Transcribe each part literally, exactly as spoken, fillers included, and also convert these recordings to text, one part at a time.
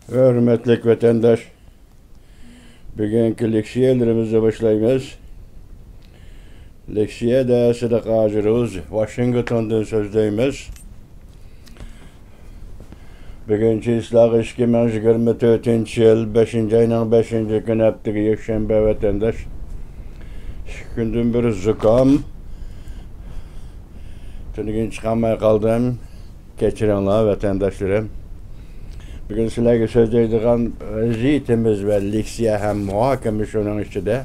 ھۆرمەتلىك ۋەتەنداش، بۈگۈنكى لېكسىيەلىرىمىزنى باشلايمىز. لېكسىيەدە سىدىق ھاجى روز ۋاشىنگتوندىن سۆزلەيمىز. بۈگۈن چىسلاغا ئىككى مىڭ يىگىرمە تۆتىنچى يىل بەشىنچى ئاينىڭ بەشىنچى كۈنى، ھەپتىگە يەكشەنبە ۋەتەنداش. ئىككى كۈندىن بېرى زۇكام. تۈنۈگۈن چىقالماي قالدىم. كەچۈرۈڭلار، ۋەتەنداشلىرىم. بۈگۈن سىلەرگە سۆزلەيدىغان ۋەزىيىتىمىز ۋە لېكسىيە ھەم مۇھاكىمە شۇنىڭ ئىچىدە.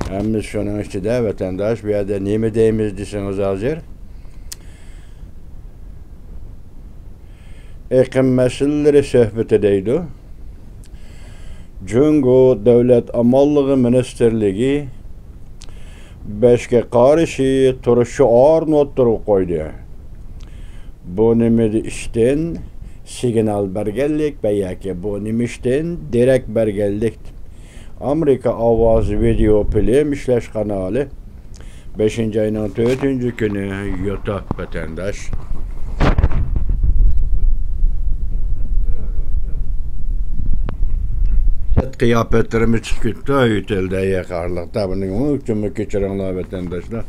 ھەممىسى شۇنىڭ ئىچىدە، ۋەتەنداش. بۇ يەردە نېمە دەيمىز دېسىڭىز ھازىر. ئېقىم مەسىلىلىرى سۆھبىتى دەيدۇ. جۇڭگو دۆلەت ئامانلىقى مىنىستىرلىكى بەشكە قارشى تۇرۇش شوئارىنى ئوتتۇرىغا قويدى. بۇ نېمە ئىشتىن سىگنال بەرگەنلىك ۋە ياكى بۇ نېمە ئىشتىن دېرەك بەرگەنلىك؟ ئامېرىكا ئاۋازى ۋىدېئو فىلىم ئىشلەش قانالى، بەشىنچى ئاينىڭ تۆتىنچى كۈنى، يوتۇب ۋەتەنداش. سەت قىياپەتلىرىمىز چىقىپ كېتىپتۇ، يۆتەلدە يېقارلىقتا. بۇنىڭ ئۈچۈنمۇ كېچىرىڭلار، ۋەتەنداشلار.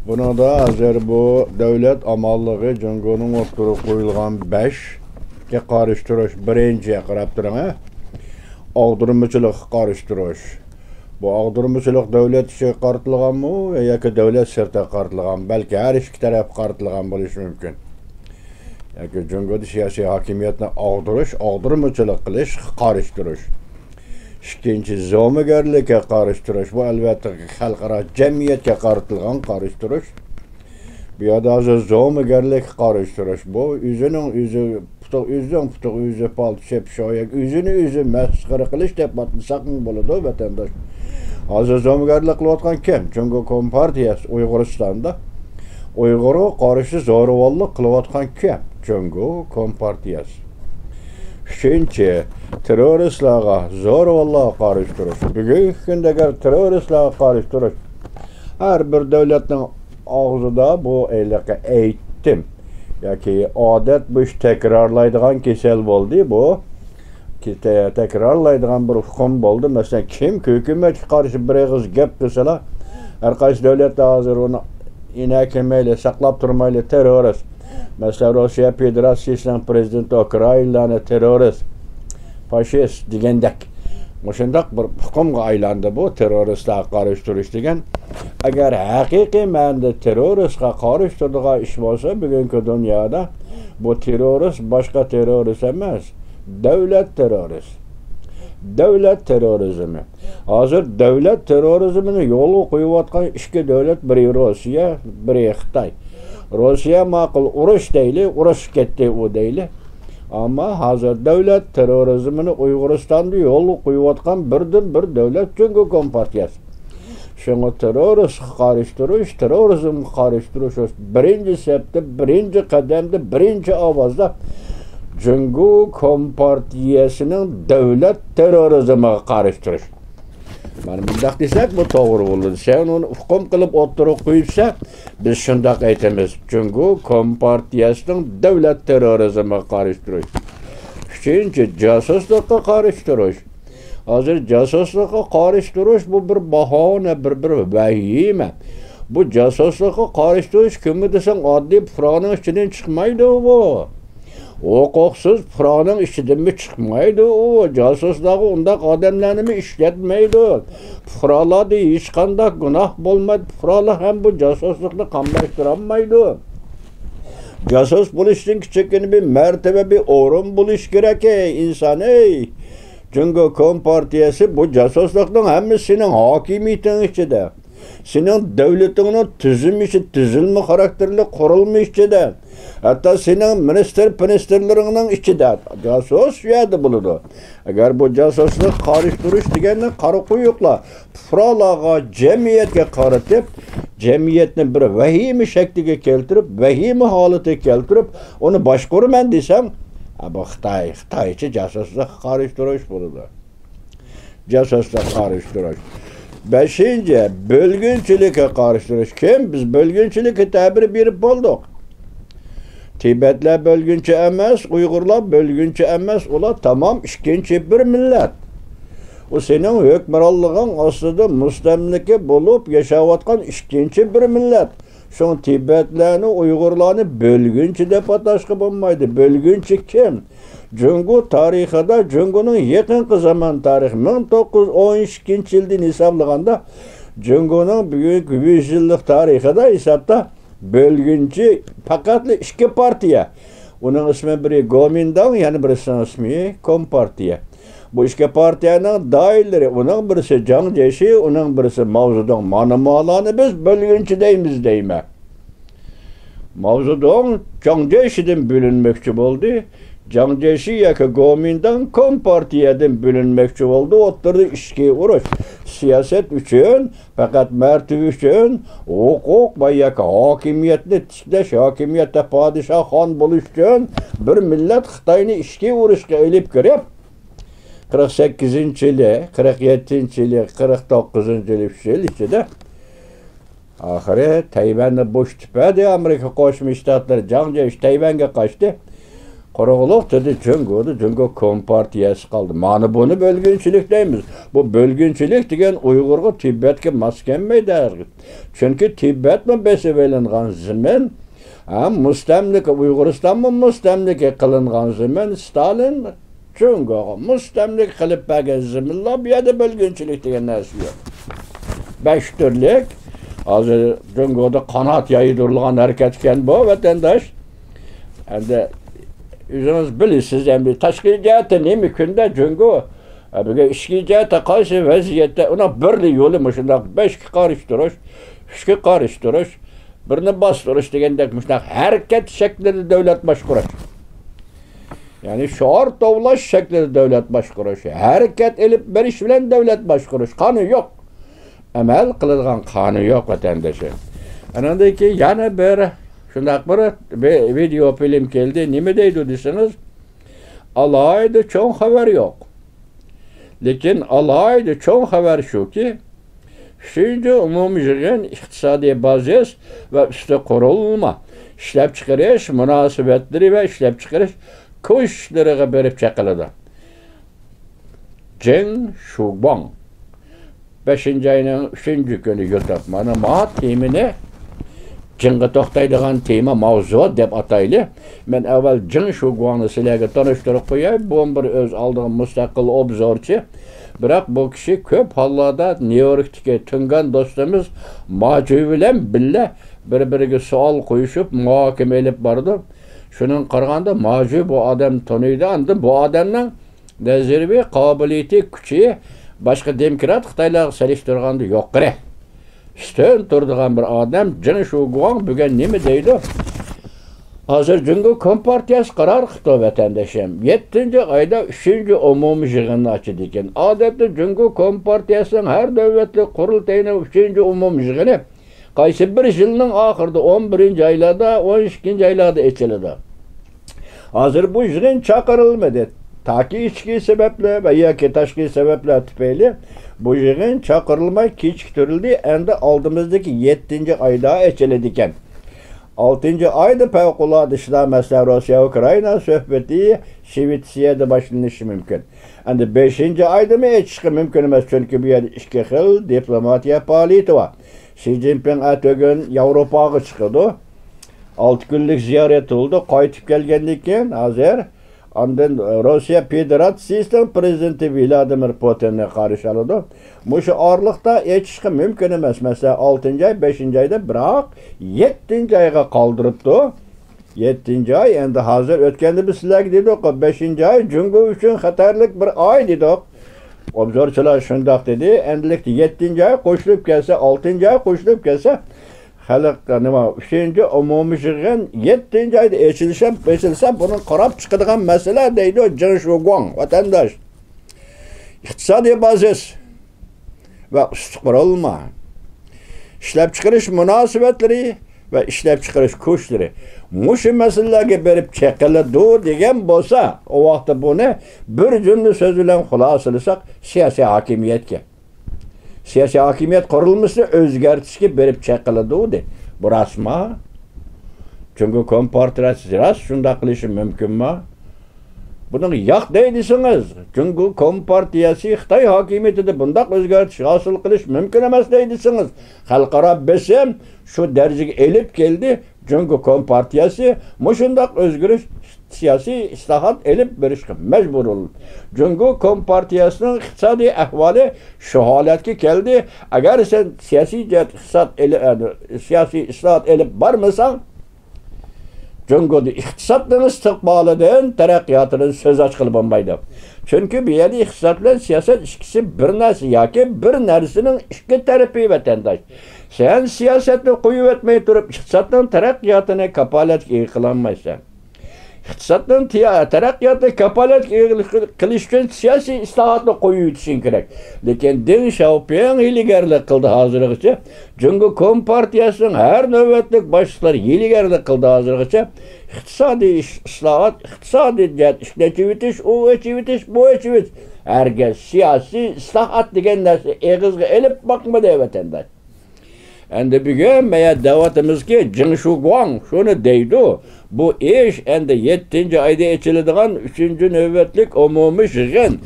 بۇنىڭدا ھازىر بۇ دۆلەت ئامانلىقى، جۇڭگونىڭ ئوتتۇرىغا قويۇلغان بەشكە قارشى تۇرۇش، بىرىنچى، قاراپ تۇرۇڭ، ھە؟ ئاغدۇرمىچىلىققا قارشى تۇرۇش. بۇ ئاغدۇرمىچىلىق دۆلەت ئىچىگە قارىتىلغانمۇ ياكى دۆلەت سىرتىغا قارىتىلغان؟ بەلكى ھەر ئىككى تەرەپكە قارىتىلغان بولۇشى مۇمكىن. ياكى جۇڭگودا سىياسىي ھاكىمىيەتنى ئاغدۇرۇش، ئاغدۇرمىچىلىق قىلىشقا قارشى تۇرۇش. ئىككىنچى، زومىگەرلىككە قارشى تۇرۇش. بۇ، ئەلۋەتتە، خەلقئارا جەمئىيەتكە قارىتىلغان قارشى تۇرۇش. بۇ يەردە ھازىر زومىگەرلىككە قارشى تۇرۇش. بۇ ئۆزىنىڭ ئۆزى پۇتىغا، ئۆزىنىڭ پۇتىغا ئۆزى پالتا چېپىش، ياكى ئۆزىنى ئۆزى مەسخىرە قىلىش دەپ ئاتىساقمۇ بولىدۇ، ۋەتەنداش. ھازىر زومىگەرلىك قىلىۋاتقان كىم؟ جۇڭگو كومپارتىيەسى ئۇيغۇرىستاندا. ئۇيغۇرغا قارشى زورىۋاللىق قىلىۋاتقان كىم؟ جۇڭگو كومپارتىيەسى. ئۈچىنچى، تېررورىستلارغا، زورىۋاللارغا قارشى تۇرۇش. بۈگۈنكى كۈندە ئەگەر تېررورىستلارغا قارشى تۇرۇش، ھەر بىر دۆلەتنىڭ ئاغزىدا بۇ ھېلىقى ئېيتتىم ياكى ئادەت، بۇ ئىش تەكرارلايدىغان كېسەل بولدى بۇ. كى-، تە-، تەكرارلايدىغان بىر ئۇقۇم بولدى. مەسىلەن، كىم ھۆكۈمەتكە قارشى بىر ئېغىز گەپ قىلسىلا، ھەر قايسى دۆلەتتە ھازىر ئۇنى ئىنەكى مەيلى، ساقلاپ تۇرمايلى، تېررورىست. مەسىلەن، روسىيە فېدېراتسىيىسىنىڭ پىرېزىدېنتى ئۇكرائىنلارنى تېررورىست، فاشىست دېگەندەك. مۇشۇنداق بىر ئۇقۇمغا ئايلاندى بۇ تېررورىستلارغا قارشى تۇرۇش دېگەن. ئەگەر ھەقىقىي مەنىدە تېررورىستقا قارشى تۇرىدىغان ئىش بولسا، بۈگۈنكى دۇنيادا بۇ تېررورىست باشقا تېررورىست ئەمەس. دۆلەت تېررورىست. دۆلەت تېررورىزمى. ھازىر دۆلەت تېررورىزمىنى يولغا قويۇۋاتقان ئىككى دۆلەت، بىرى روسىيە، بىرى خىتاي. روسىيە ماقۇل، ئۇرۇش دەيلى، ئۇرۇشۇپ كەتتى ئۇ دەيلى. ئەمما ھازىر دۆلەت تېررورىزمىنى ئۇيغۇرىستاندا يولغا قويۇۋاتقان بىردىن بىر دۆلەت جۇڭگو كومپارتىيەسى. شۇڭا تېررورىستقا قارشى تۇرۇش، تېررورىزمغا قارشى تۇرۇش، بىرىنچى سەپتە، بىرىنچى قەدەمدە، بىرىنچى ئاۋازدا جۇڭگو كومپارتىيەسىنىڭ دۆلەت تېررورىزمىغا قارشى تۇرۇش. مانا مۇنداق دېسەك، بۇ توغرا بولىدۇ. سەن ئۇنى ئۇقۇم قىلىپ ئوتتۇرىغا قويۇپسەن، بىز شۇنداق ئېيتىمىز. جۇڭگو كومپارتىيەسىنىڭ دۆلەت تېررورىزمىغا قارشى تۇرۇش. ئۈچىنچى، جاسۇسلۇققا قارشى تۇرۇش. ھازىر جاسۇسلۇققا قارشى تۇرۇش، بۇ بىر باھانە، بىر، بىر ۋەھىمە. بۇ جاسۇسلۇققا قارشى تۇرۇش كىممۇ دېسەڭ، ئاددىي پۇقرانىڭ ئىچىدىن چىقمايدۇ بۇ. ھوقۇقسىز پۇقرانىڭ ئىچىدىنمۇ چىقمايدۇ ئۇ. جاسۇسلارغا ئۇنداق ئادەملەرنىمۇ ئىشلەتمەيدۇ. پۇقرالاردا ھېچقانداق گۇناھ بولمايدۇ. پۇقرالار ھەم بۇ جاسۇسلۇقنى قاملاشتۇرالمايدۇ. جاسۇس بولۇشتىن كىچىككىنە بىر مەرتىۋە، بىر ئورۇن بولۇش كېرەك، ئەي ئىنسان، ئەي! جۇڭگو كومپارتىيەسى بۇ جاسۇسلۇقنىڭ ھەممىسى سېنىڭ ھاكىمىيىتىڭ ئىچىدە. سېنىڭ دۆلىتىڭنىڭ تۈزۈم ئىچى، تۈزۈلمە خاراكتېرلىك قۇرۇلما ئىچىدە. ھەتتا سېنىڭ مىنىستىر، پىنىستىرلىرىڭنىڭ ئىچىدە. جاسۇس شۇ يەردە بولىدۇ. ئەگەر بۇ جاسۇسلۇققا قارشى تۇرۇش دېگەننى قارا قويۇقلار پۇقرالارغا، جەمئىيەتكە قارىتىپ، جەمئىيەتنى بىر ۋەھىمە شەكلىگە كەلتۈرۈپ، ۋەھىمە ھالىتىگە كەلتۈرۈپ، ئۇنى باشقۇرىمەن دېسەڭ، ئە، بۇ خىتاي، خىتايچە جاسۇسلۇققا قارشى تۇرۇش بولىدۇ. جاسۇسلۇققا قارشى تۇرۇش. بەشىنچى، بۆلگۈنچىلىككە قارشى تۇرۇش. كىم؟ بىز بۆلگۈنچىلىككە تەبىر بېرىپ بولدۇق. تىبەتلەر بۆلگۈنچى ئەمەس، ئۇيغۇرلار بۆلگۈنچى ئەمەس، ئۇلار تامام ئىككىنچى بىر مىللەت. ئۇ سېنىڭ ھۆكمرانلىقىڭ ئاستىدا مۇستەملىكە بولۇپ ياشاۋاتقان ئىككىنچى بىر مىللەت. شۇڭا تىبەتلەرنى، ئۇيغۇرلارنى بۆلگۈنچى دەپ ئاتاشقا بولمايدۇ. بۆلگۈنچى كىم؟ جۇڭگو تارىخىدا، جۇڭگونىڭ يېقىنقى زامان تارىخى، مىڭ توققۇز يۈز ئون ئىككىنچى يىلدىن ھېسابلىغاندا، جۇڭگونىڭ بۈگۈنكى يۈز يىللىق تارىخىدا ھېسابتا بۆلگۈنچى پەقەتلا ئىككى پارتىيە. ئۇنىڭ ئىسمى بىرى گومىنداڭ، يەنە بىرسىنىڭ ئىسمى كومپارتىيە. بۇ ئىككى پارتىيەنىڭ داھىيلىرى، ئۇنىڭ بىرسى جاڭ جيېشى، ئۇنىڭ بىرسى ماۋزېدۇڭ. مانا مالارنى بىز بۆلگۈنچى دەيمىز دەيمەن. ماۋزېدۇڭ جاڭ جيېشىدىن بۆلۈنمەكچى بولدى. جاڭ جيېشى ياكى گومىنداڭ كومپارتىيەدىن بۆلۈنمەكچى بولدى. ئوتتۇرىدا ئىچكى ئۇرۇش. سىياسەت ئۈچۈن، پەقەت مەرتىۋە ئۈچۈن، ھوقۇق ۋە ياكى ھاكىمىيەتنى تىكلەش، ھاكىمىيەتتە پادىشاھ خان بولۇش ئۈچۈن بىر مىللەت خىتاينى ئىچكى ئۇرۇشقا ئېلىپ كىرىپ، قىرىق سەككىزىنچى يىلى، قىرىق يەتتىنچى يىلى، قىرىق توققۇزىنچى يىلى، ئۈچ يىل ئىچىدە ئاخىرى تەيۋەننى بوشىتىپ بەردى ئامېرىكا قوشما شتاتلىرى. جاڭ جيېشى تەيۋەنگە قاچتى. قۇرۇقلۇق دېدى جۇڭگودا، جۇڭگو كومپارتىيەسى قالدى. مانا بۇنى بۆلگۈنچىلىك دەيمىز. بۇ بۆلگۈنچىلىك دېگەن ئۇيغۇرغا، تىبەتكە ماس كەلمەيدۇ ھەرگىز. چۈنكى تىبەتمۇ بېسىۋېلىنغان زېمىن، ھەم مۇستەملىكە، ئۇيغۇرىستانمۇ مۇستەملىكە قىلىنغان زېمىن، ستالىن جۇڭگوغا مۇستەملىكە قىلىپ بەرگەن زېمىنلار، بۇ يەردە بۆلگۈنچىلىك دېگەن نەرسە يوق. بەش تۈرلۈك، ھازىر جۇڭگودا قانات يايدۇرۇلغان ھەرىكەت ئىكەن بۇ، ۋەتەنداش. ئەمدى ئۆزىڭىز بىلىسىز، ئەمدى تاشقى جەھەتتە نېمە كۈندە جۇڭگو، ئە، بۈگۈن ئىچكى جەھەتتە قايسى ۋەزىيەتتە، ئۇنىڭ بىرلا يولى مۇشۇنداق بەشكە قارشى تۇرۇش، ئۈچكە قارشى تۇرۇش، بىرنى باستۇرۇش دېگەندەك مۇشۇنداق ھەرىكەت شەكلىدە دۆلەت باشقۇرۇش. يەنى شوئار توۋلاش شەكلىدە دۆلەت باشقۇرۇش، ھەرىكەت ئېلىپ بېرىش بىلەن دۆلەت باشقۇرۇش. قانۇن يوق. ئەمەل قىلىدىغان قانۇن يوق، ۋەتەندىشىم. ئانىڭدىن كېيىن يەنە بىر شۇنداق بىر، بىر ۋىدېئو فىلىم كەلدى. نېمە دەيدۇ دېسىڭىز، ئالاھىدە چوڭ خەۋەر يوق. لېكىن ئالاھىدە چوڭ خەۋەر شۇكى، ئۈچىنچى ئومۇمىي يىغىن ئىقتىسادىي بازىس ۋە ئۈستى قۇرۇلما، ئىشلەپچىقىرىش مۇناسىۋەتلىرى ۋە ئىشلەپچىقىرىش كۇشلىرىغا بېرىپ چېقىلىدۇ. جېڭ شۇگۇاڭ، بەشىنچى ئاينىڭ ئۈچىنچى كۈنى يۇتۇپ، مانا ما تېمىنى، جېڭغا توختايدىغان تېما، ماۋزۇ دەپ ئاتايلى. مەن ئەۋۋەل جېڭ شۇگۇاڭنى سىلەرگە تونۇشتۇرۇپ قوياي. بۇ بىر ئۆز ئالدىغا مۇستەقىل ئوبزورچى. بىراق بۇ كىشى كۆپ ھاللاردا نيۇ يوركتىكى تۇڭگان دوستىمىز ماجۈ بىلەن بىللە بىر-بىرىگە سوئال قويۇشۇپ، مۇھاكىمە ئېلىپ بارىدۇ. شۇنىڭغا قارىغاندا، ماجۈ بۇ ئادەمنى تونۇيدۇ. ئاندىن بۇ ئادەمنىڭ نەزەرىيەۋى قابىلىيىتى، كۈچى باشقا دېموكرات خىتايلارغا سېلىشتۇرغاندا يۇقىرى. ئۈستۈن تۇرىدىغان بىر ئادەم جېڭ شۇگۇاڭ بۈگۈن نېمە دەيدۇ؟ ھازىر جۇڭگو كومپارتىيەسى قارار قىپتۇ، ۋەتەندىشىم. يەتتىنچى ئايدا ئۈچىنچى ئومۇمىي يىغىننى ئاچىدىكەن. ئادەتتە جۇڭگو كومپارتىيەسىنىڭ ھەر دۆلەتلىك قۇرۇلتىيىنىڭ ئۈچىنچى ئومۇمىي يىغىنى قايسى بىر يىلنىڭ ئاخىرىدا، ئون بىرىنچى ئايلاردا، ئون ئىككىنچى ئايلاردا ئېچىلىدۇ. ھازىر بۇ يىغىن چاقىرىلمىدى. تاكى ئىچكى سەۋەبلەر ۋە ياكى تاشقى سەۋەبلەر تۈپەيلى بۇ يىغىن چاقىرىلماي كېچىكتۈرۈلدى. ئەمدى ئالدىمىزدىكى يەتتىنچى ئايدا ئېچىلىدىكەن. ئالتىنچى ئايدا پەۋقۇلئاددە ئىشلار مەسىلە، روسىيە ئۇكرائىنا سۆھبىتى شىۋېتسىيەدە باشلىنىشى مۇمكىن. ئەمدى بەشىنچى ئايدىمۇ ئېچىشقا مۇمكىن ئەمەس، چۈنكى بۇ يەردە ئىككى خىل دىپلوماتىيە پائالىيىتى بار. شى جىنپىڭ ئەتىگۈن ياۋروپاغا چىقىدۇ. ئالتە كۈنلۈك زىيارەت قىلىدۇ. قايتىپ كەلگەندىن كېيىن ھازىر ئاندىن روسىيە فېدېراتسىيىسىنىڭ پىرېزىدېنتى ۋلادىمىر پۇتىننى قارشى ئالىدۇ. مۇشۇ ئارىلىقتا ئېچىشقا مۇمكىن ئەمەس. مەسىلەن، ئالتىنچى ئاي، بەشىنچى ئايدا، بىراق يەتتىنچى ئايغا قالدۇرۇپتۇ. يەتتىنچى ئاي، ئەمدى ھازىر ئۆتكەندە بىز سىلەرگە دېدۇق، بەشىنچى ئاي جۇڭگو ئۈچۈن خەتەرلىك بىر ئاي دېدۇق. ئوبزورچىلار شۇنداق دېدى. ئەمدىلىكتە يەتتىنچى ئاي قوشۇلۇپ كەلسە، ئالتىنچى ئاي قوشۇلۇپ كەلسە، خەلق نېمە، ئۈچىنچى ئومۇمىي يىغىن يەتتىنچى ئايدا ئېچىلسا، ئېچىلسا، بۇنى قاراپ چىقىدىغان مەسىلە دەيدۇ جېڭ شۇگۇاڭ، ۋەتەنداش. ئىقتىسادىي بازىس ۋە ئۈستى قۇرۇلما، ئىشلەپچىقىرىش مۇناسىۋەتلىرى ۋە ئىشلەپچىقىرىش كۈچلىرى مۇشۇ مەسىلىلەرگە بېرىپ چېقىلىدۇ دېگەن بولسا، ئۇ ۋاقىتتا بۇنى بىر جۈملە سۆز بىلەن خۇلاسىلىساق، سىياسىي ھاكىمىيەتكە، سىياسىي ھاكىمىيەت قۇرۇلمىسىنى ئۆزگەرتىشكە بېرىپ چېقىلىدۇ دە. بۇ راستمۇ؟ جۇڭگو كومپارتىيەسى راست شۇنداق قىلىشى مۇمكىنمۇ؟ بۇنىڭغا ياق دەي دېسىڭىز، جۇڭگو كومپارتىيەسى خىتاي ھاكىمىيىتىدە بۇنداق ئۆزگەرتىش ھاسىل قىلىش مۇمكىن ئەمەس دەي دېسىڭىز، خەلقئارا بېسىم شۇ دەرىجىگە ئېلىپ كەلدى. جۇڭگو كومپارتىيەسى مۇشۇنداق ئۆزگىرىش، سىياسىي ئىسلاھات ئېلىپ بېرىشقا مەجبۇر بولدى. جۇڭگو كومپارتىيەسىنىڭ ئىقتىسادىي ئەھۋالى شۇ ھالەتكە كەلدى. ئەگەر سەن سىياسىي جەھەت ئىقتىساد ئېلى-، ئە، سىياسىي ئىسلاھات ئېلىپ بارمىساڭ، جۇڭگودا ئىقتىسادنىڭ ئىستىقبالىدىن، تەرەققىياتىدىن سۆز ئاچقىلى بولمايدۇ. چۈنكى بۇ يەردە ئىقتىساد بىلەن سىياسەت ئىككىسى بىر نەرسە ياكى بىر نەرسىنىڭ ئىككى تەرىپى، ۋەتەنداش. سەن سىياسەتنى قويۇۋەتمەي تۇرۇپ، ئىقتىسادنىڭ تەرەققىياتىنى كاپالەتكە ئىگە قىلالمايسەن. ئىقتىسادنىڭ تىيا-، تەرەققىياتى كاپالەتكە ئىگىلىك قىلىش ئۈچۈن سىياسىي ئىسلاھاتنى قويۇۋېتىشىڭ كېرەك. لېكىن دېڭ شياۋپىڭ ھىيلىگەرلىك قىلدى ھازىرغىچە. جۇڭگو كومپارتىيەسىنىڭ ھەر نۆۋەتلىك باشلىقلىرى ھىيلىگەرلىك قىلدى ھازىرغىچە. ئىقتىسادىي ئىش-، ئىسلاھات، ئىقتىسادىي جەھەت ئىشنى ئېچىۋېتىش، ئۇ ئېچىۋېتىش، بۇ ئېچىۋېتىش. ھەرگىز سىياسىي ئىسلاھات دېگەن نەرسە ئېغىزغا ئېلىپ باقمىدى ۋەتەنداش. ئەمدى بۈگۈن مەيە دەۋاتىمىزكى، جېڭ شۇگۇاڭ شۇنى دەيدۇ، بۇ ئىش ئەمدى يەتتىنچى ئايدا ئېچىلىدىغان ئۈچىنچى نۆۋەتلىك ئومۇمىي يىغىن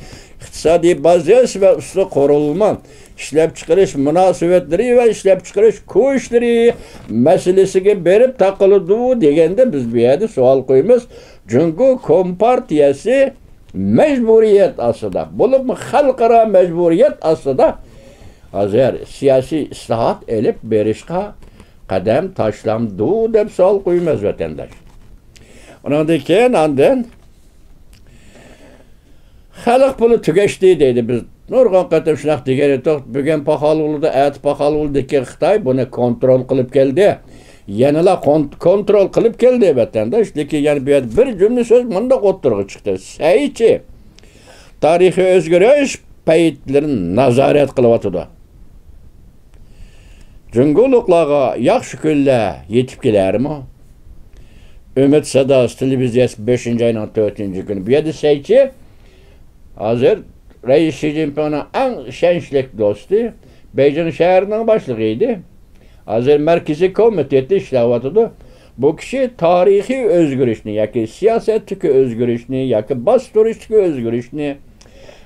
ئىقتىسادىي بازىسى ۋە ئۇستى قۇرۇلما، ئىشلەپچىقىرىش مۇناسىۋەتلىرى ۋە ئىشلەپچىقىرىش كۈچلىرى مەسىلىسىگە بېرىپ تاقىلىدۇ دېگەندە، بىز بۇ يەردە سوئال قويىمىز، جۇڭگو كومپارتىيەسى مەجبۇرىيەت ئاستىدا، بولۇپمۇ خەلقئارا مەجبۇرىيەت ئاستىدا ھازىر سىياسىي ئىسلاھات ئېلىپ بېرىشقا قەدەم تاشلامدۇ دەپ سوئال قويىمىز، ۋەتەنداش. ئۇنىڭدىن كېيىن ئاندىن خەلق پۇلى تۈگەشتى دەيدۇ. بىز نۇرغۇن قېتىم شۇنداق دېگەن ئىدۇق. بۈگۈن پاخاللىدى، ئەتە پاخاللىدى، لېكىن خىتاي بۇنى كونترول قىلىپ كەلدى. يەنىلا كون-، كونترول قىلىپ كەلدى، ۋەتەنداش. لېكىن يەنە بۇ يەردە بىر جۈملە سۆز مۇنداق ئوتتۇرىغا چىقتى. سەيچى تارىخىي ئۆزگىرىش پەيتلىرىنى نازارەت قىلىۋاتىدۇ. جۇڭگولۇقلارغا ياخشى كۈنلەر يېتىپ كېلەرمۇ؟ ئۈمىد ساداسى تېلېۋىزىيەسى بەشىنچى ئاينىڭ تۆتىنچى كۈنى. بۇ يەردە سەيچى ھازىر رەئىس شى جىنپىڭنىڭ ئەڭ ئىشەنچلىك دوستى، بېيجىڭ شەھىرىنىڭ باشلىقى ئىدى. ھازىر مەركىزىي كومىتېتتا ئىشلەۋاتىدۇ. بۇ كىشى تارىخىي ئۆزگىرىشنى ياكى سىياسەتتىكى ئۆزگىرىشنى ياكى باستۇرۇشتىكى ئۆزگىرىشنى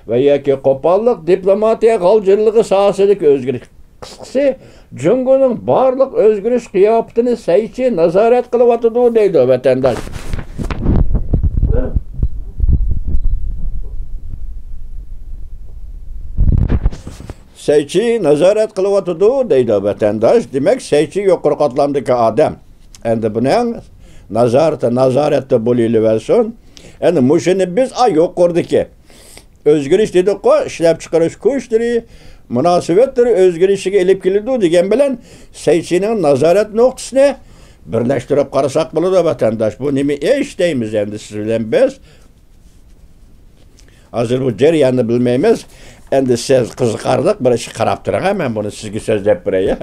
ۋە ياكى قوپاللىق دىپلوماتىيە غالجىرلىقى ساھەسىدىكى ئۆزگىرىش، قىسقىسى، جۇڭگونىڭ بارلىق ئۆزگىرىش قىياپىتىنى سەيچى نازارەت قىلىۋاتىدۇ دەيدۇ، ۋەتەنداش. سەيچى نازارەت قىلىۋاتىدۇ دەيدۇ، ۋەتەنداش. دېمەك، سەيچى يۇقىرى قاتلامدىكى ئادەم. ئەمدى بۇنىڭ نازارىتى، نازارەتتە بولۇۋېرسۇن. ئەمدى مۇشۇنى بىز، ئا، يۇقىرىدىكى ئۆزگىرىش دېدۇققۇ، ئىشلەپچىقىرىش كۈچلىرى، مۇناسىۋەتلىرى ئۆزگىرىشىگە ئېلىپ كېلىدۇ دېگەن بىلەن، سەيچىنىڭ نازارەت نۇقتىسىنى بىرلەشتۈرۈپ قارىساق بولىدۇ، ۋەتەنداش. بۇ نېمە ئىش دەيمىز ئەمدى سىز بىلەن بىز؟ ھازىر بۇ جەرياننى بىلمەيمىز. ئەمدى سىز قىزىقارلىق بىر ئىشقا قاراپ تۇرۇڭ، مەن بۇنى سىزگە سۆزلەپ بېرەي.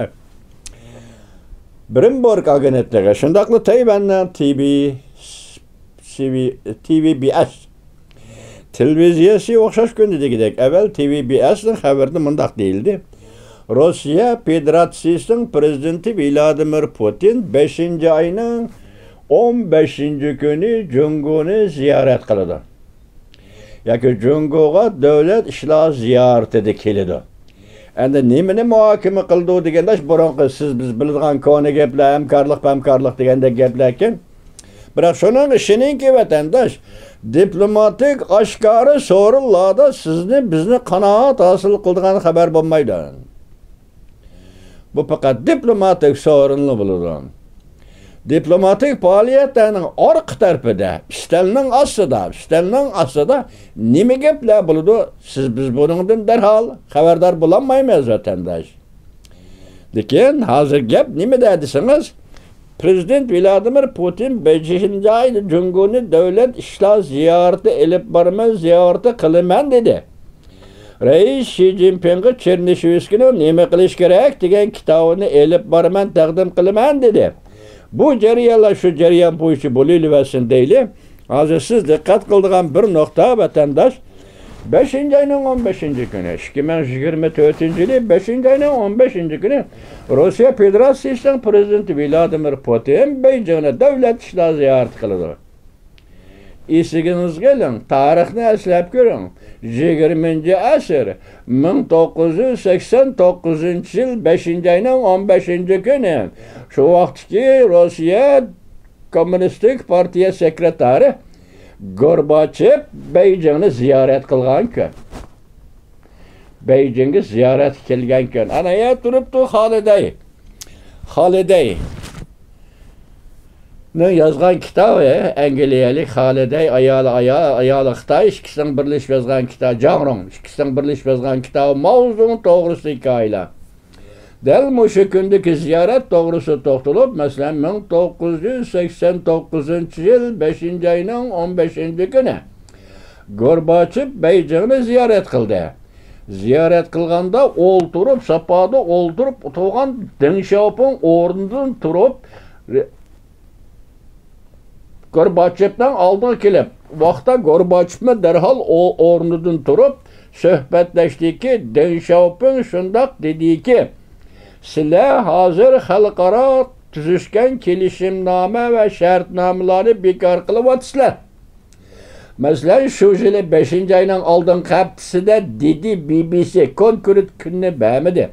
بىرىمبورگ ئاگېنتلىقى، شۇنداقلا تەيۋەننىڭ تى ۋى، سى ۋى، تى ۋى بى ئەس تېلېۋىزىيەسى ئوخشاش كۈندە دېگۈدەك، ئەۋۋەل تى ۋى بى ئەسنىڭ خەۋىرىدە مۇنداق دېيىلدى: روسىيە فېدېراتسىيىسىنىڭ پىرېزىدېنتى ۋلادىمىر پۇتىن بەشىنچى ئاينىڭ ئون بەشىنچى كۈنى جۇڭگونى زىيارەت قىلىدۇ. ياكى جۇڭگوغا دۆلەت ئىشلار زىيارىتىدە كېلىدۇ. ئەمدى نېمىنى مۇھاكىمە قىلىدۇ دېگەندە، بۇرۇنقى سىز بىز بىلىدىغان كونا گەپلەر، ھەمكارلىق، پەمكارلىق دېگەندەك گەپلەركەن. بىراق شۇنىڭ ئىشىنىڭكى، ۋەتەنداش، دىپلوماتىك ئاشكارا سورۇنلاردا سىزنى، بىزنى قانائەت ھاسىل قىلىدىغان خەۋەر بولمايدۇ. بۇ پەقەت دىپلوماتىك سورۇنلا بولىدۇ. دىپلوماتىك پائالىيەتلەرنىڭ ئارقا تەرىپىدە، ئۈستەلنىڭ ئاستىدا، ئۈستەلنىڭ ئاستىدا نېمە گەپلەر بولىدۇ؟ سىز، بىز بۇنىڭدىن دەرھال خەۋەردار بولالمايمىز، ۋەتەنداش. لېكىن ھازىر گەپ نېمىدە دېسىڭىز، پىرېزىدېنت ۋلادىمىر پۇتىن بەشىنچى ئايدا جۇڭگونى دۆلەت ئىشلار زىيارىتى ئېلىپ بارىمەن، زىيارىتى قىلىمەن دېدى. رەئىس شى جىنپىڭغا چېرنىشېۋسكىنىڭ نېمە قىلىش كېرەك دېگەن كىتابىنى ئېلىپ بارىمەن، تەقدىم قىلىمەن دېدى. بۇ جەريانلار شۇ جەريان بويىچە بولۇۋېرسۇن دەيلى. ھازىر سىز دىققەت قىلىدىغان بىر نۇقتا، ۋەتەنداش، بەشىنچى ئاينىڭ ئون بەشىنچى كۈنى، ئىككى مىڭ يىگىرمە تۆتىنچى يىلى بەشىنچى ئاينىڭ ئون بەشىنچى كۈنى روسىيە فېدېراتسىيىسىنىڭ پرېزىدېنتى ۋلادىمىر پۇتىن بېيجىڭدا دۆلەت ئىشلار زىيارىتى قىلىدۇ. ئېسىگىڭىزگە ئېلىڭ، تارىخنى ئەسلەپ كۆرۈڭ. يىگىرمىنچى ئەسىر، مىڭ توققۇز يۈز سەكسەن توققۇزىنچى يىل بەشىنچى ئاينىڭ ئون بەشىنچى كۈنى، شۇ ۋاقىتتىكى روسىيە كوممۇنىستىك پارتىيە سېكرېتارى گورباچېف بېيجىڭنى زىيارەت قىلغان كۈن. بېيجىڭگە زىيارەتكە كەلگەن كۈن. ئانا يەر تۇرۇپتۇ خالىدەي. خالىدەي نىڭ يازغان كىتابى، ئەنگلىيەلىك خالىدەي، ئايالى، ئايا-، ئايالى خىتاي، ئىككىسىنىڭ بىرلىشىپ يازغان كىتابى، جاڭ روڭ، ئىككىسىنىڭ بىرلىشىپ يازغان كىتابى ماۋزۇڭ توغرىسىدىكى ھېكايىلەر. دەل مۇشۇ كۈندىكى زىيارەت توغرىسىدا توختىلىپ، مەسىلەن، مىڭ توققۇز يۈز سەكسەن توققۇزىنچى يىل بەشىنچى ئاينىڭ ئون بەشىنچى كۈنى گورباچېف بېيجىڭنى زىيارەت قىلدى. زىيارەت قىلغاندا ئولتۇرۇپ، ساپادا ئولتۇرۇپ تۇرغان دېڭ شياۋپىڭ ئورنىدىن تۇرۇپ، رې-، گورباچېفنىڭ ئالدىغا كېلىپ، ۋاقىتتا گورباچېفمۇ دەرھال ئو-، ئورنىدىن تۇرۇپ سۆھبەتلەشتىكى، دېڭ شياۋپىڭ شۇنداق دېدىكى، سىلەر ھازىر خەلقئارا تۈزۈشكەن كېلىشىمنامە ۋە شەرتنامىلارنى بىكار قىلىۋاتىسىلەر. مەسىلەن، شۇ يىلى بەشىنچى ئاينىڭ ئالدىنقى ھەپتىسىدە دېدى بى بى سى، كونكرېت كۈننى بەرمىدى.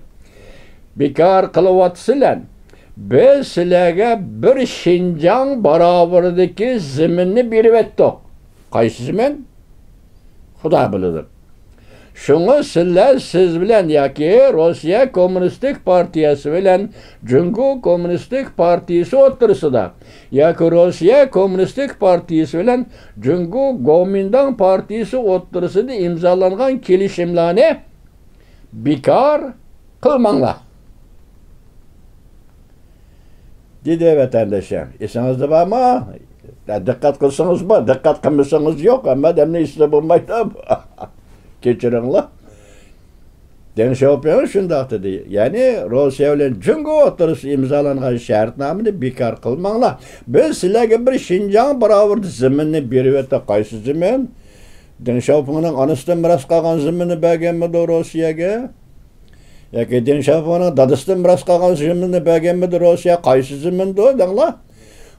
بىكار قىلىۋاتىسىلەر. بىز سىلەرگە بىر شىنجاڭ باراۋىرىدىكى زېمىننى بېرىۋەتتۇق. قايسى زېمىن؟ خۇدا بىلىدۇ. شۇڭا سىلەر سىز بىلەن ياكى روسىيە كوممۇنىستىك پارتىيەسى بىلەن جۇڭگو كوممۇنىستىك پارتىيىسى ئوتتۇرىسىدا ياكى روسىيە كوممۇنىستىك پارتىيىسى بىلەن جۇڭگو گومىنداڭ پارتىيىسى ئوتتۇرىسىدا ئىمزالانغان كېلىشىملارنى بىكار قىلماڭلار، دېدى ۋەتەندىشىم. ئېسىڭىزدە بارمۇ؟ دىققەت قىلسىڭىز بار، دىققەت قىلمىسىڭىز يوق. ھەممە ئادەمنىڭ ئېسىدە بولمايدۇ. كەچۈرۈڭلار. دېڭ شياۋپىڭ شۇنداق دېدى. يەنى روسىيە بىلەن جۇڭگو ئوتتۇرىسىدا ئىمزالانغان شەرتنامىنى بىكار قىلماڭلار. بىز سىلەرگە بىر شىنجاڭ باراۋىرىدە زېمىننى بېرىۋەتتۇق. قايسى زېمىن؟ دېڭ شياۋپىڭنىڭ ئانىسىدىن مىراس قالغان زېمىننى بەرگەنمىدۇ روسىيەگە؟ ياكى دېڭ شياۋپىڭنىڭ دادىسىدىن مىراس قالغان زېمىننى بەرگەنمىدۇ روسىيە؟ قايسى زېمىندۇ دەڭلار؟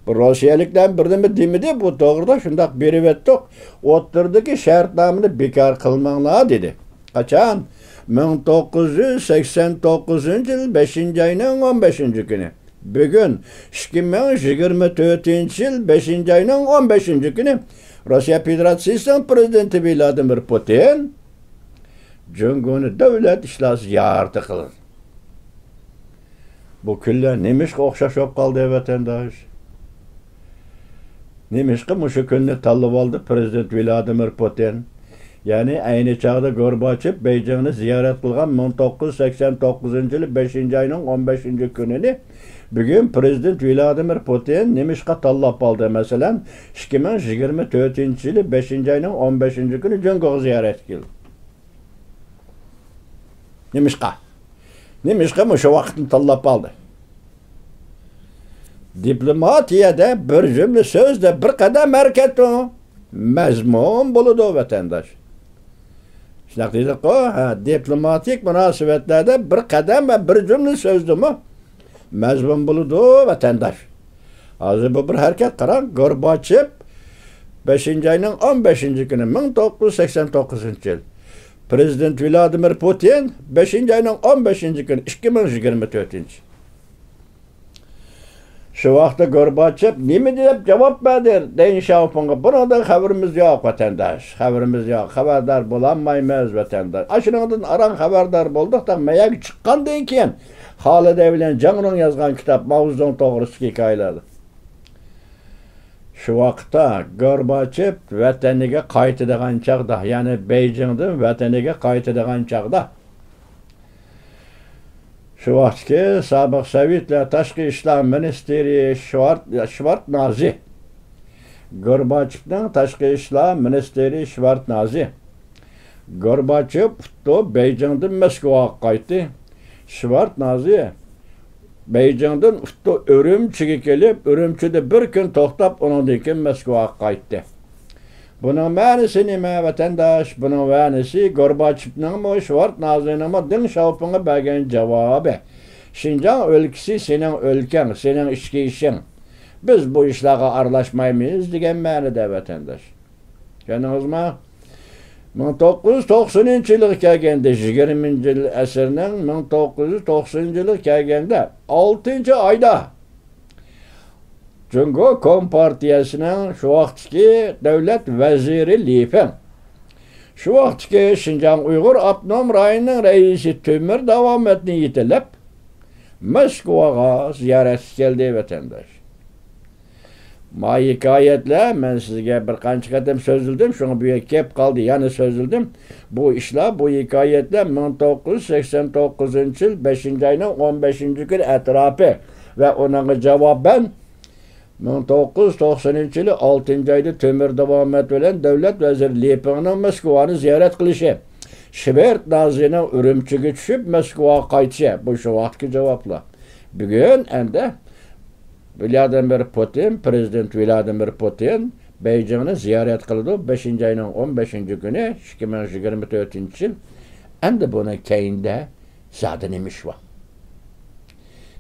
بۇ روسىيەلىكلەر بىر نېمە دېمىدى بۇ توغرىدا، شۇنداق بېرىۋەتتۇق. ئوتتۇرىدىكى شەرتنامىنى بىكار قىلماڭلار دېدى. قاچان؟ مىڭ توققۇز يۈز سەكسەن توققۇزىنچى يىل بەشىنچى ئاينىڭ ئون بەشىنچى كۈنى. بۈگۈن، ئىككى مىڭ يىگىرمە تۆتىنچى يىل بەشىنچى ئاينىڭ ئون بەشىنچى كۈنى روسىيە فېدېراتسىيىسىنىڭ پرېزىدېنتى ۋلادىمىر پۇتىن جۇڭگونى دۆلەت ئىشلار زىيارىتى قىلدى. بۇ كۈنلەر نېمىشقا ئوخشاش بولۇپ قالدى، ۋەتەنداش؟ نېمىشقا مۇشۇ كۈننى تاللىۋالدى پرېزىدېنت ۋلادىمىر پۇتىن؟ يەنى ئەينى چاغدا گورباچېف بېيجىڭنى زىيارەت قىلغان مىڭ توققۇز يۈز سەكسەن توققۇزىنچى يىلى بەشىنچى ئاينىڭ ئون بەشىنچى كۈنىنى بۈگۈن پرېزىدېنت ۋلادىمىر پۇتىن نېمىشقا تاللاپ ئالدى؟ مەسىلەن، ئىككى مىڭ يىگىرمە تۆتىنچى يىلى بەشىنچى ئاينىڭ ئون بەشىنچى كۈنى جۇڭگوغا زىيارەتكە كەلدى. نېمىشقا؟ نېمىشقا مۇشۇ ۋاقىتنى تاللاپ ئالدى؟ دىپلوماتىيەدە بىر جۈملە سۆزدە بىر قەدەم ھەرىكەت مەزمۇن بولىدۇ، ۋەتەنداش. شۇنداق دېدۇققۇ، ھە، دىپلوماتىك مۇناسىۋەتلەردە بىر قەدەم ۋە بىر جۈملە سۆزدىمۇ مەزمۇن بولىدۇ، ۋەتەنداش. ھازىر بۇ بىر ھەرىكەت قاراڭ، گورباچېف بەشىنچى ئاينىڭ ئون بەشىنچى كۈنى، مىڭ توققۇز يۈز سەكسەن توققۇزىنچى يىل. پرېزىدېنت ۋلادىمىر پۇتىن بەشىنچى ئاينىڭ ئون بەشىنچى كۈنى، ئىككى مىڭ يىگىرمە تۆتىنچى. شۇ ۋاقىتتا گورباچېف نېمە دەپ جاۋاب بەردى دېڭ شياۋپىڭغا؟ بۇنىڭدىن خەۋىرىمىز يوق، ۋەتەنداش. خەۋىرىمىز يوق. خەۋەردار بولالمايمىز، ۋەتەنداش. ئاشۇنىڭدىن ئاران خەۋەردار بولدۇق، تاق مەيەرگە چىققاندىن كېيىن خالىدەي بىلەن جاڭ روڭ يازغان كىتاب ماۋزېدۇڭ توغرىسىدىكى ھېكايىلەردە. شۇ ۋاقىتتا گورباچېف ۋەتىنىگە قايتىدىغان چاغدا، يەنى بېيجىڭدىن ۋەتىنىگە قايتىدىغان چاغدا، شۇ ۋاقىتتىكى سابىق سوۋېتلار تاشقى ئىشلار مىنىستىرى شۋارت-، شۋارتنازى، گورباچېفنىڭ تاشقى ئىشلار مىنىستىرى شۋارتنازى، گورباچېف ئۇتتۇ بېيجىڭدىن موسكۋاغا قايتتى. شۋارتنازى بېيجىڭدىن ئۇتتۇ ئۈرۈمچىگە كېلىپ، ئۈرۈمچىدە بىر كۈن توختاپ، ئۇنىڭدىن كېيىن موسكۋاغا قايتتى. بۇنىڭ مەنىسى نېمە، ۋەتەنداش؟ بۇنىڭ مەنىسى گورباچېۋنىڭمۇ، شېۋاردنازېنىڭمۇ دېڭ شياۋپىڭغا بەرگەن جاۋابى. شىنجاڭ ئۆلكىسى سېنىڭ ئۆلكەڭ، سېنىڭ ئىچكى ئىشىڭ. بىز بۇ ئىشلارغا ئارىلاشمايمىز دېگەن مەنىدە، ۋەتەنداش. چۈشەندىڭىزمۇ؟ مىڭ توققۇز يۈز توقسىنىنچى يىلغا كەلگەندە، يىگىرمىنچى يىل ئەسىرنىڭ مىڭ توققۇز يۈز توقسىنىنچى يىلغا كەلگەندە، ئالتىنچى ئايدا جۇڭگو كومپارتىيەسىنىڭ شۇ ۋاقىتتىكى دۆلەت ۋەزىرى لى فېڭ، شۇ ۋاقىتتىكى شىنجاڭ ئۇيغۇر ئاپتونوم رايونىنىڭ رەئىسى تۆمۈر داۋامەتنى يېتىلەپ، موسكۋاغا زىيارەتكە كەلدى، ۋەتەنداش. ما ھېكايەتلەر، مەن سىزگە بىر قانچە قېتىم سۆزلىدىم، شۇڭا بۇ يەرگە كېلىپ قالدى، يەنە سۆزلىدىم. بۇ ئىشلار، بۇ ھېكايەتلەر مىڭ توققۇز يۈز سەكسەن توققۇزىنچى يىل بەشىنچى ئاينىڭ ئون بەشىنچى كۈنى ئەتراپى ۋە ئۇنىڭغا جاۋابەن، مىڭ توققۇز يۈز توقسىنىنچى يىلى ئالتىنچى ئايدا تۆمۈر داۋامەت بىلەن دۆلەت ۋەزىرى لى فېڭنىڭ موسكۋانى زىيارەت قىلىشى، شېۋاردنازېنىڭ ئۈرۈمچىگە چۈشۈپ، موسكۋاغا قايتىشى، بۇ شۇ ۋاقىتتىكى جاۋابلار. بۈگۈن ئەمدى ۋلادىمىر پۇتىن، پىرېزىدېنت ۋلادىمىر پۇتىن بېيجىڭنى زىيارەت قىلىدۇ، بەشىنچى ئاينىڭ ئون بەشىنچى كۈنى، ئىككى مىڭ يىگىرمە تۆتىنچى يىل. ئەمدى بۇنىڭ كەينىدە زادى نېمە ئىش بار؟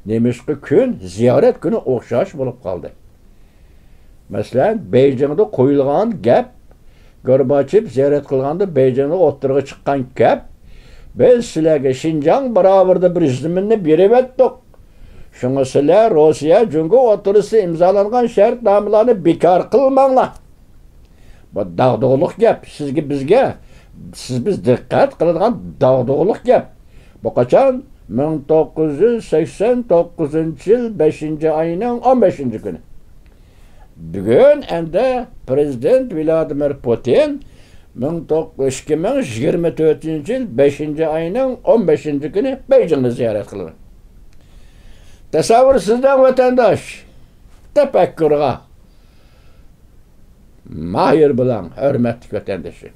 نېمىشقا كۈن زىيارەت كۈنى ئوخشاش بولۇپ قالدى؟ مەسىلەن، بېيجىڭدا قويۇلغان گەپ، گورباچېف زىيارەت قىلغاندا بېيجىڭدا ئوتتۇرىغا چىققان گەپ، بىز سىلەرگە شىنجاڭ باراۋىرىدا بىر زېمىننى بېرىۋەتتۇق. شۇڭا سىلەر روسىيە، جۇڭگو ئوتتۇرىسىدا ئىمزالانغان شەرتنامىلارنى بىكار قىلماڭلار. بۇ داغدۇغىلىق گەپ. سىزگە، بىزگە، سىز، بىز دىققەت قىلىدىغان داغدۇغىلىق گەپ. بۇ قاچان؟ مىڭ توققۇز يۈز سەكسەن توققۇزىنچى يىل بەشىنچى ئاينىڭ ئون بەشىنچى كۈنى. بۈگۈن ئەمدى پىرېزىدېنت ۋلادىمىر پۇتىن مىڭ توققۇز، ئىككى مىڭ يىگىرمە تۆتىنچى يىل بەشىنچى ئاينىڭ ئون بەشىنچى كۈنى بېيجىڭنى زىيارەت قىلىمەن. تەسەۋۋۇر سىزدە، ۋەتەنداش، تەپەككۇرغا ماھىر بولۇڭ، ھۆرمەتلىك ۋەتەندىشىم.